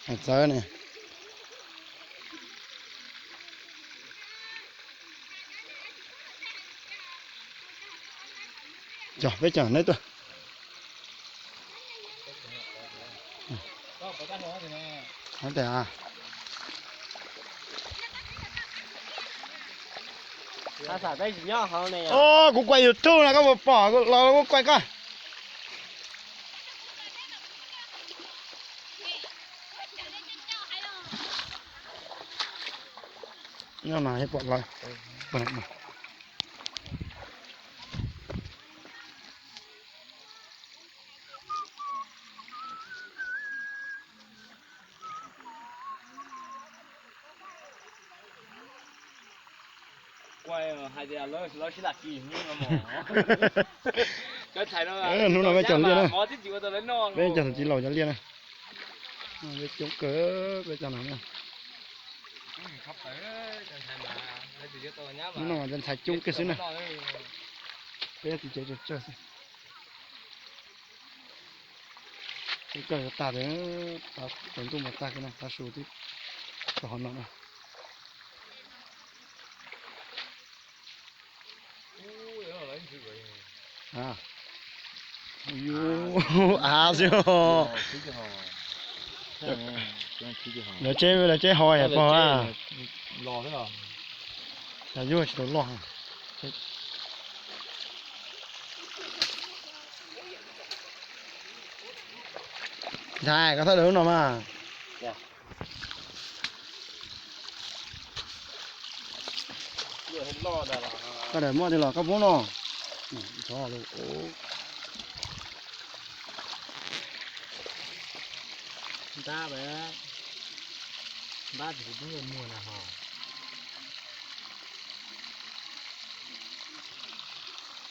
Txawv ne. Cog peb cog neb tuaj. Kuv kuaj YouTube no koj puas pom los kuv kuaj koj. Nyob no pom lawv. Hnub no peb cog liaj na, peb cog txiv laus cov liaj na. Peb coob kawg, peb cov no na. Hnub no cov ntxhais coob kawg xwb na. Peb txiv tsev tsawg tsawg xwb. Peb cog yuav tag, tsaus ntuj mas tag kiag na, tav su twb txog hov no na. Av xwb. Lawv tseb, lawv tseb ho pog a. Cov yuag tsis tau loj. Ntxhais, koj thawj daim lub no mas. Koj daim muaj tiag los koj pub no. Ntab, ntab tsis pub muag na ho.